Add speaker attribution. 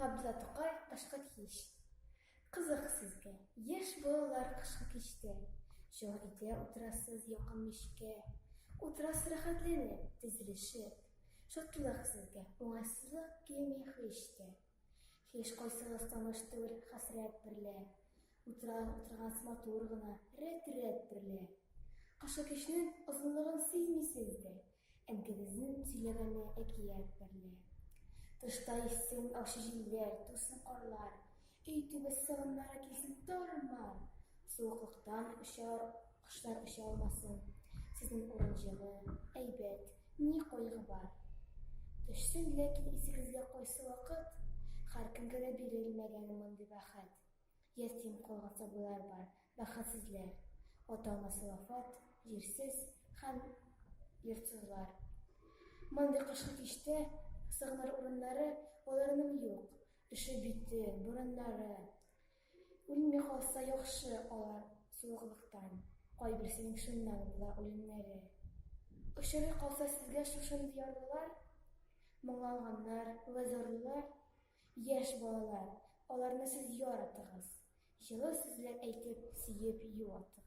Speaker 1: Габдулла Тукай Кышкы кич. Кызык сезгә, яшь балалар кышкы кичтә. Җан итә утырасыз якын мичкә. Утырасыз рәхәтләнеп, тезелешеп. Шатлык сезгә, уңайсызлык килми һич тә. Һич кайсыгыз таныш түгел хәсрәт берлә. Утыра утыргансыз матур гына, рәт-рәт берлә. Кышкы кичнең озынлыгын сизмисез дә. Әнкәгезнең сөйләгәне әкият берлә. Тышта иссен ачы җилләр, тусын карлар, Өй түбәсе салымнары килсен тар-мар. Суыклыктан очар кошлар оча алмасын, Сезнең урын җылы, әйбәт, ни кайгы бар? Төшсен ләкин исегезгә кайсы вакыт, Һәркемгә дә бирелмәгән мондый бәхет. Ятим калган сабыйлар бар, бәхетсезләр. Ата-анасы вафат, җирсез һәм йортсызлар. Мондый кышкы кичтә сыгыныр урыннары аларның юк. Өшеп бите, борыннары. Үлми калса яхшы алар суыклыктан. Кайберсенең шуннан була үлемнәре. Очрый калса сезгә шушындый ярлылар, моңланганнар вә зарлылар, Яшь балалар, аларны сез яратыгыз, җылы сүзләр әйтеп, сөеп юатыгыз.